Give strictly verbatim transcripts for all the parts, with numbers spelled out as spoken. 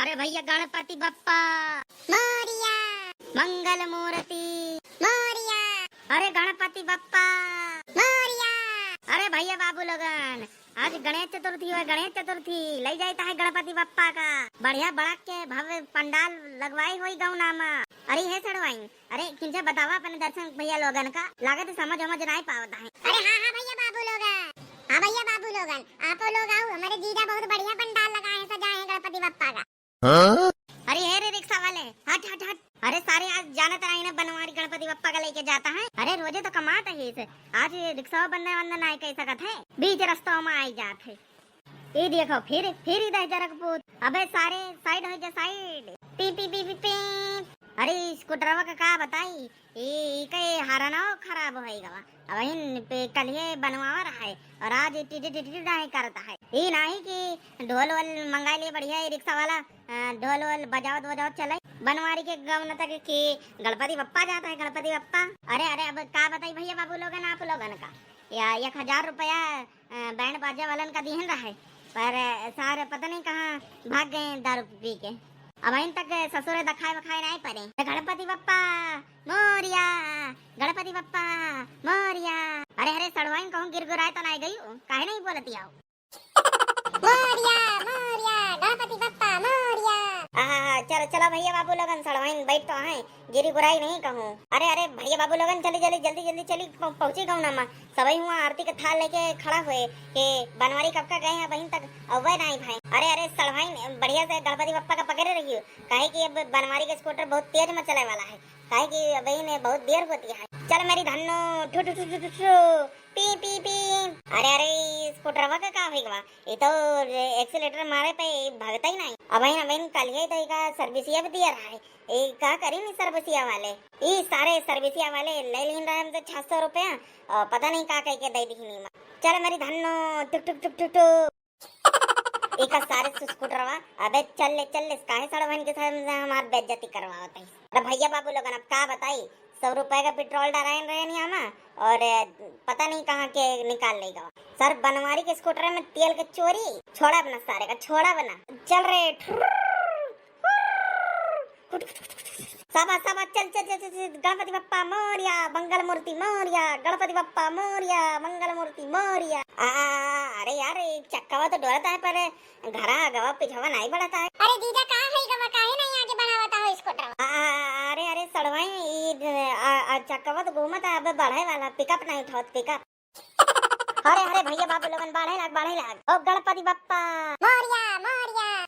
अरे भैया गणपति बप्पा मोरिया। मंगल मूर्ति मोरिया। अरे गणपति बप्पा मोरिया। अरे भैया बाबू लोगन, आज गणेश चतुर्थी होय, गणेश चतुर्थी लई जाइत है गणपति बप्पा का। बढ़िया बड़ा के भव्य पंडाल लगवाई होई गौना मा। अरे हे सड़वाइन, अरे किंजा बतावा अपने दर्शक भैया लोगन का, लागत है समझ समझ नाई पावत है। अरे हाँ हाँ भैया बाबू लोगन, हाँ भैया बाबू लोगन, आपो लोग आओ, हमारे जीजा बहुत बढ़िया पंडाल लगाए हैं, सजाए हैं गणपति बप्पा का। हाँ? अरे हे रे रिक्शा वाले, हट हट हट। अरे सारे आज जानत रही ना बनवारी गणपति बप्पा का लेके जाता है। अरे रोजे तो कमात है इसे, आज ये रिक्शा बंदा वंदा नाई कह सकत है, बीच रस्तों में आई जात है। ई देखो, फिर, फिर ई दहिजरा के पूत। अबे सारे, side हो जा, side। पी, पी, पी, पी, पी। अरे, ई स्कूटरवा का का बताई? ई, ई के हरनवा खराब होइ गवा। अबहिन पे कलिए बनवावा रहा है और आज टिटी, टिटी, टिटी नाहीं करता है। ई नाहीं कि ढोल वोल मंगाई लिए बढ़िया, ई रिक्शा वाला, अ, ढोल वोल बजावत, बजावत चले। बनवारी के गौना तक कि गणपति बप्पा जाता है, गणपति बप्पा। अरे, अरे, अब का बताई भैया बाबू लोगन, आप लोगन का। या एक हजार रुपया अ, बैंड बाजा वालन का दिहन रहे, पर, अ, सारे पता नहीं कहाँ भाग गए दारू पी के। अबहिन तक ससुरे दखाए वखाए नाई परे। गणपति बप्पा मोरिया, गणपति बप्पा मोरिया। अरे, अरे, सड़वाइन कहूँ गिर गुराए तो नाई गई, काहे नहीं बोलती आओ? मोरिया, मोरिया, गणपति बप्पा मोरिया। आहा, चलो, चलो भैया बाबू लोगन, सड़वाइन बैठ तो आए। गिरी गुराई नहीं कहूँ। अरे, अरे, भैया बाबू लोगन, चली, चली, जल्दी, जल्दी चली, पहुँ-, पहुँची गौना मा। सबही हुआ आरती के थाल लेके खड़ा हुए कि बनवारी कब का गए हैं, अबहिन तक अउबे नाई भाई। अरे, अरे, सड़वाइन, बढ़िया से गणपति बप्पा का पकड़े रहियो, काहे कि अब बनवारी के स्कूटर बहुत तेज में चले वाला है, काहे कि अबहिन ने बहुत देर होती है। चल मेरी धन्नो, ठु, ठु, ठु, पी, पी, पी। अरे, अरे, ई स्कूटरवा का का होइ गवा? ई तो एक्सीलेटर मारे पे ई भगता ही नाई। अबहिन, अबहिन कलिए तो इका सर्विसिया भी दिया रहा है। ए, का करी नी सर्विसिया वाले? ई सारे सर्विसिया वाले ले लीन रहे हमसे छह सौ रुपया और पता नहीं का कह के दे दी नीमा। चल मेरी धन्नो, टुक, टुक, टुक, टुक, टुक। एका सारे सुस्कुटरवा, अबे चल ले, चल ले, काहे सड़वन के साथ में हमार बेइज्जती करवावत है? अरे भैया बाबू लोगन, अब का बताई, सौ रुपया का पेट्रोल डराइन रहे नी हमा, और पता नहीं कहाँ के निकाल ले गवा। सर बनवारी के स्कूटर में तेल के चोरी, छोड़ा बना सारे का, छोड़ा बना। चल रे, ठुर्र। साबा, साबा, चल, चल, चल, चल, चल, गणपति बप्पा मोरिया, मंगल मूर्ति मोरिया, गणपति बप्पा मोरिया, मंगल मूर्ति मोरिया। आ, आ, आ, अरे यार, ई चक्कावा तो डोलत है, पर घरा आगवा पिछवा नाई बढ़त है। अरे जीजा, का है गवा, काहे नाई आगे बढ़ावत हो स्कूटर? आ, आ, अरे, अरे, सड़वाई, ई, आ, आ, चक्कावा तो घूमत है, अब बढ़े वाला, पिकअप नाई उठावत, पिकअप। अरे, अरे, भैया बाबू लोगन, बढ़े लाग, बढ़े लाग। ओ गणपति बप्पा। मोरिया, मोरिया।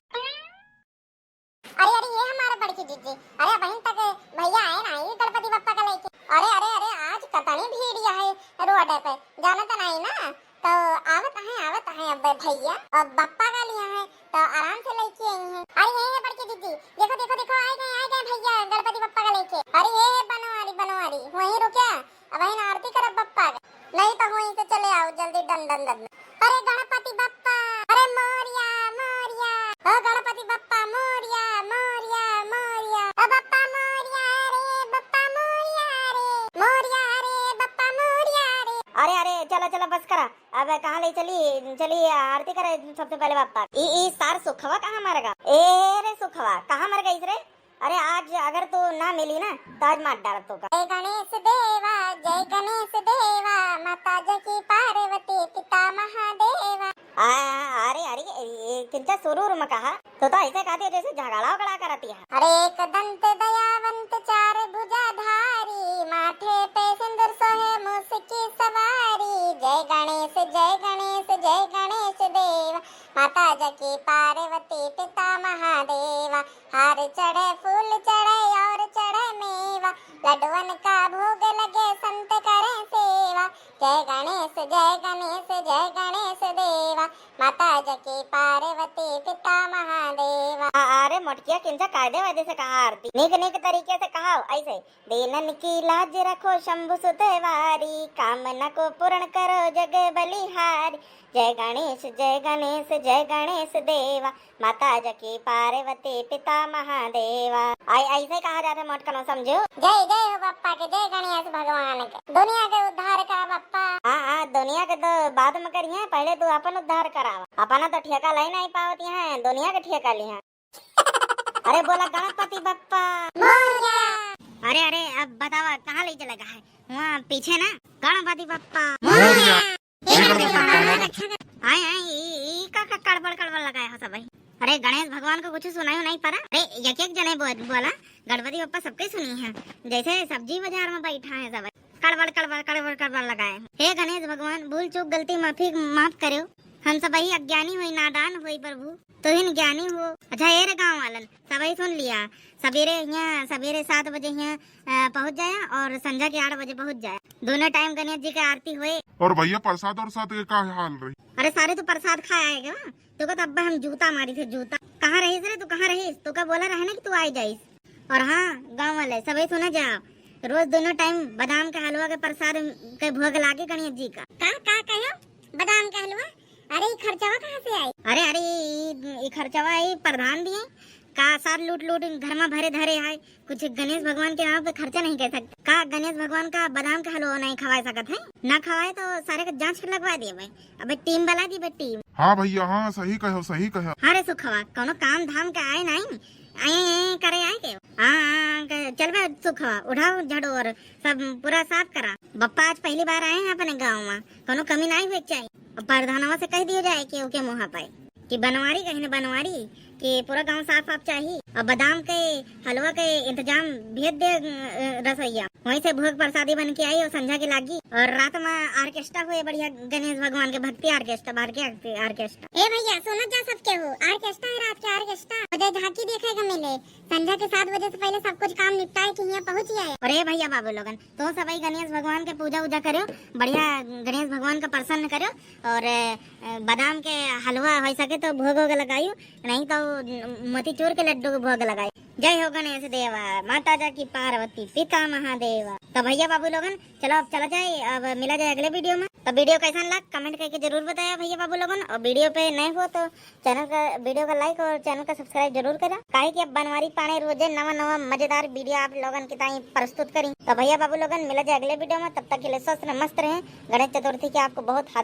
अरे, अरे, ये हमारे बड़की जीजी, अरे, अबहिन तक भैया आए नाई गणपति बप्पा का लेके। अरे, अरे, अरे, आज कतनी भीड़ है रोड पे, जानत नाई ना, तो आवत है, आवत है अब भैया, अब बप्पा का लिया है, तो आराम से लेके आई है। अरे, ये, ये बड़की जीजी, देखो, देखो, देखो, आ गए, आ गए भैया गणपति बप्पा का लेके। अरे, ये, ये बनवारी, बनवारी, वहीं रुक्या, अबहिन आरती करब बप्पा के। नहीं तो वहीं से चले आओ जल्दी, डन, डन, डन। अरे गणपति बप्पा, अरे मोरिया, मोरिया, ओ गणपति बप्पा, मोरिया, मोरिया, मोरिया, ओ बप्पा मोरिया रे, बप्पा मोरिया रे, मोरिया रे, बप्पा मोरिया रे। अरे, अरे, चला, चला, बस करा। अब कहाँ ले चली, चली आरती करे सबसे पहले बप्पा। ई, ई सार सुखवा कहाँ मर गा? ए रे सुखवा, कहाँ मर गई रे? अरे आज अगर तू ना मिली ना, तो आज मार डालब तोका। जय गणेश देवा, जय गणेश देवा, माता जकी पार्वती पिता महादेवा। आ, अरे, अरे, ये किंचा सुरूर में कहा? तो, तो ऐसे कहती है जैसे झगड़ा उगड़ा करती है। अरे एक दंत दयावंत चार भुजाधारी, माथे पे सिंदूर सोहे मूस की सवारी। जय गणेश, जय गणेश, जय गणेश देवा, माता जकी पार्वती पिता महादेवा। हार चढ़े, फूल चढ़े और चढ़े मेवा, लड्डुअन का भोग लगे संत करें सेवा। जय गणेश, जय गणेश, जय गणेश देवा, माता जकी पार्वती पिता महादेवा। आ, अरे मोटकिया, किंचा कायदे वायदे से कहा आरती, नीक नीक तरीके से कहा ऐसे। दीनन की लाज रखो शंभु सुत वारी, कामना को पूर्ण करो जग बलिहारी। जय गणेश, जय गणेश, जय गणेश देवा, माता जकी पार्वती पिता महादेवा। आई, ऐसे कहा जाता है मोटकनो, समझो? जय जय हो बप्पा के, जय गणेश भगवान के। दुनिया के उद्धार करा बप्पा। हाँ, हाँ, दुनिया के तो बाद में करिए, पहले तू अपन उद्धार करावा। अपना तो ठेका ले नहीं पावती है, दुनिया के ठेका लिया। अरे बोला गणपति बप्पा मोरया। अरे, अरे, अब बतावा कहाँ ले चला गा है? वहाँ पीछे ना। गणपति बप्पा मोरया। मोरया। ये गणपति बप्पा मोरया। आए, आए, ई, ई का, का कड़बड़, कड़बड़ लगाए हो सब भाई? अरे गणेश भगवान को कुछ सुनाई नहीं पड़ा। अरे एक, एक जने बो-, बोला, गणपति बप्पा सबके सुनी है। जैसे सब्जी बाजार में बैठा है सब भाई। कड़बड़, कड़बड़, कड़बड़, कड़बड़ लगाए। हे गणेश भगवान, भूल चूक गलती माफी माफ करेव। हम सबही अज्ञानी होई, नादान होई प्रभु, तोहिन ज्ञानी हो। अच्छा, ए रे गाँव वालन, सबही सुन लिया, सबेरे हियाँ, सबेरे सात बजे हियाँ, अ, पहुँच जाया और संझा के आठ बजे पहुँच जाया। दोनों टाइम गणेश जी के आरती होए। और भैया, प्रसाद और साथ के का हाल रही? अरे सारे, तू प्रसाद खाए आएगा, तोका तो अब्बा हम जूता मारी थे, जूता। कहाँ रहिस रे तू, कहाँ रहिस? तोका बोला रहे ना कि तू आई जाइस। और हाँ, गाँव वाले सबही सुना जा, रोज दोनों टाइम बादाम के हलवा के प्रसाद के भोग लागे गणेश जी का। का, का कहो? बादाम के हलवा? अरे, ई खर्चवा कहाँ से आई? अरे, अरे, ई, ई खर्चवा ई प्रधान दिए। का सार लूट लूट घर में भरे धरे है, कुछ गणेश भगवान के नाम पे खर्चा नहीं कर सकते का? गणेश भगवान का बादाम के हलवा नहीं खवाए सकत है? ना खवाए तो सारे के जांच लगवा दिए भाई। अबे टीम बला दी बे, टीम। हाँ भैया, हाँ, सही कहो, सही कहो। हाँ रे सुखवा, कौनो काम धाम के आए नहीं, आए, आए करे आए के। हाँ, हाँ, के, चल बे सुखवा, उठाओ झाड़ू और सब पूरा साफ करा। बप्पा आज पहली बार आए हैं अपने गाँव में, कौनो कमी नहीं हुए के चाहिए। और प्रधानवा से कह दियो जाए कि ओके मुँह पे कि बनवारी कहीं न बनवारी, कि पूरा गाँव साफ साफ चाहिए। और बादाम के हलवा के इंतजाम भेज दे, अ, रसोईया। वहीं से भोग प्रसादी बन के आई और संझा के लागी। और रात में ऑर्केस्ट्रा हुए बढ़िया, गणेश भगवान के भक्ति ऑर्केस्ट्रा, बाहर के ऑर्के-, ऑर्केस्ट्रा। ए भैया, सुनत जा सबके हो, ऑर्केस्ट्रा है रात के ऑर्केस्ट्रा। उदय झांकी देखे के मिले। संझा के सात बजे से पहले सब कुछ काम निपटाए के हियाँ पहुँच जाए। अरे भैया बाबू लोगन, तो सबही गणेश भगवान के पूजा उजा करो, बढ़िया गणेश भगवान का प्रसन्न करो। और, अ, बादाम के हलवा हो सके तो भोग वोग लगायु, नहीं तो मोतीचूर के लड्डू के भोग लगायु। जय हो गणेश देवा, माता जाकी पार्वती, पिता महादेवा। तो भैया बाबू लोगन, चलो अब चला जाए, अब मिला जाए अगले वीडियो में। तो वीडियो कैसन लग, कमेंट करके जरूर बताया भैया बाबू लोगन। और वीडियो पे नए हो तो चैनल का, वीडियो का लाइक और चैनल का सब्सक्राइब जरूर करा, काहे कि अब बनवारी पाने रोजे नवा नवा मजेदार वीडियो आप लोगन के ताई प्रस्तुत करी। तो भैया बाबू लोगन, मिला जाए अगले वीडियो में, तब तक के लिए स्वस्थ रहे, मस्त रहे। गणेश चतुर्थी के आपको बहुत हार्दिक